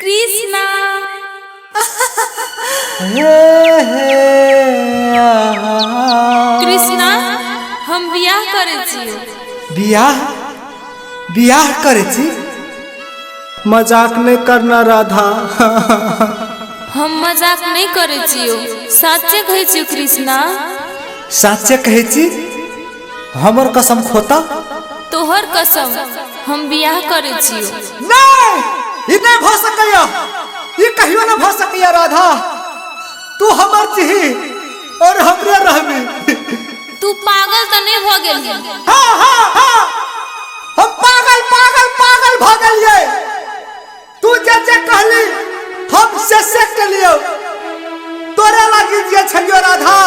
कृष्णा। कृष्णा, हम बियाह करे छी। बियाह? बियाह करे छी? मजाक नहीं करना राधा। हम मजाक नहीं करे छियो, साचे कहै छियो कृष्णा। साचे कहै छी? हमर कसम खोता? तोहर कसम, हम बियाह करे छियो। नहीं, ई नहीं भ सकैया, ई कहियो न भ सकैया राधा। तू हमर छिही और हमरे रहबी। तू पागल त नहीं भ गेलही? हाँ हाँ हाँ, हम पागल पागल पागल भ गेलियै। तू जे जे कहली हम से से केलियौ। तोरे लागी जियै छलियौ राधा,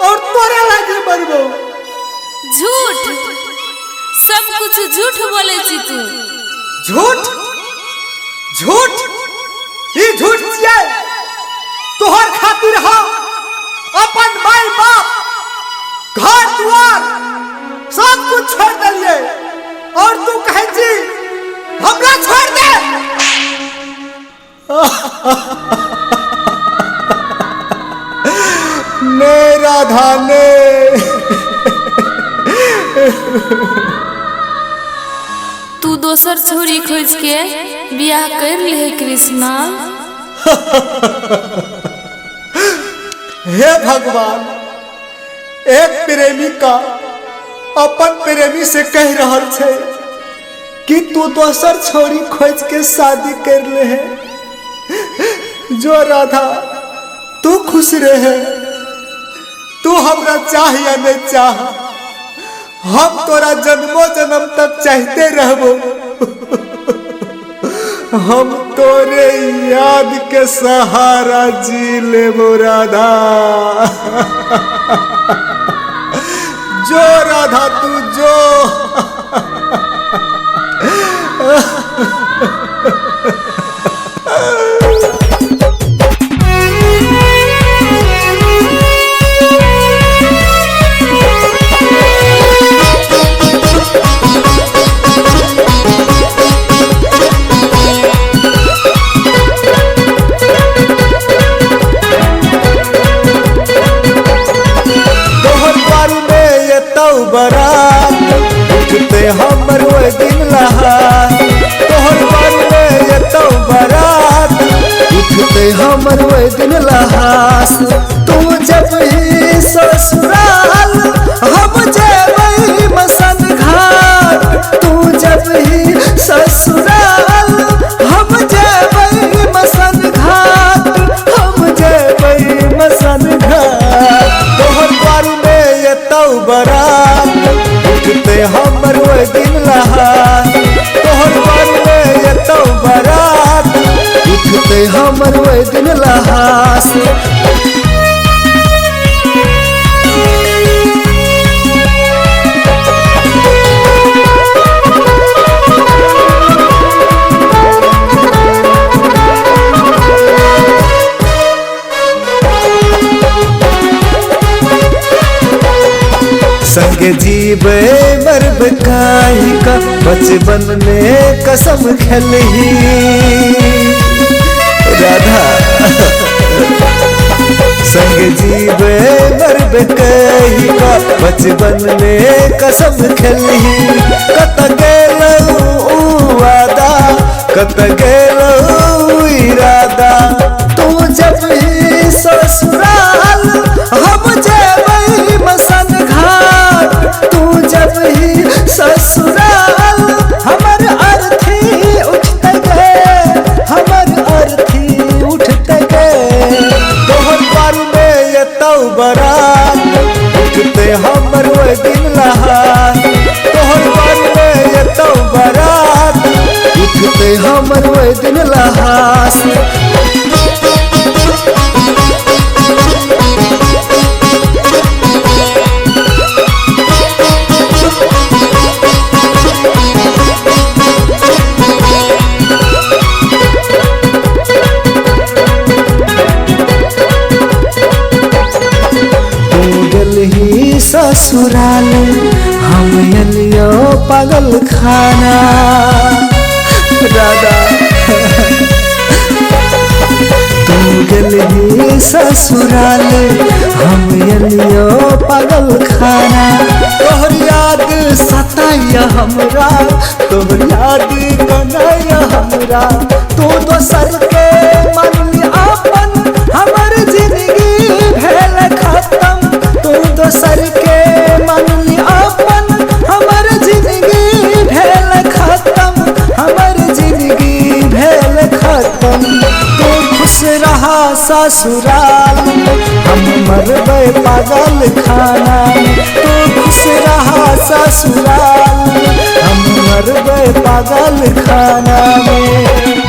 और तोरे लागी मरबो। झूठ, सब कुछ झूठ बोले छी तू। झूठ? झूठ? ई झूठ छियै? तोहर खातिर हम अपन माय बाप, घर दुआर सब कुछ छोड़ देलियै, और तू कहै छी हमरा छोड़ दे। ने राधा ने। तू दोसर छोरी खोज के बियाह कर ले कृष्णा। हे भगवान, एक प्रेमिका अपन प्रेमी से कह रहल छै कि तू दोसर छोरी खोज के शादी कर ले है। जो राधा तू खुश रहे, तू हमरा चाह या नहीं चाह, हम तोरा जन्मों जन्म तक चाहते रहबो। हम तोरे याद के सहारा जी लेबो राधा। जो राधा तू जो। तोहर द्वार में एतौ बरात, उठते हमर ओहि दिन लहार। तोहर द्वार में एतौ बरात, उठते हमर ओहि दिन लहास। तू जब ही ससुराल, हम जेबै मसन घाट। तू जब ही ससुराल, हम जेबै मसन घाट, हम जेबै मसन घाट। तोहर द्वार में एतौ बरात, उठते हमर ओहि दिन लहार। तोहर द्वार में एतौ बरात, उठते हमर ओहि दिन लहास। संग जीवे मरब काहे का, बचपन में कसम खेलही राधा। संग जीवे मरब काहे का, बचपन में कसम खेलही। कत गेलौ ऊ वादा, कत गेलौ इरादा। तू जब ही ससुराल, हम जेबै मसन घाट। तू जब ही ससुराल, हमर अर्थी उठते गे, हमर अर्थी उठते गे। तोहर द्वार में एतौ बरात, उठते हमर ओहि दिन लहार। तोहर द्वार में एतौ बरात, उठते हमर ओहि दिन लहास। गेलही ससुराल, हम एलियो पागल खाना राधा। ससुराल, हम एलियो पागल खाना। तोहर याद सताइया हमरा, तोहर याद कनाया हमरा। तू दोसर के मानली अपन, हमर जिंदगी भेल खत्म। तू दोसर के मानली अपन, हमर जिंदगी भेल खत्म, हमर जिंदगी भेल खत्म। तू खुश रहा ससुराल में, हम मरबै पागल खाना में। तू खुश रहा ससुराल में, हम मरबै पागल खाना में।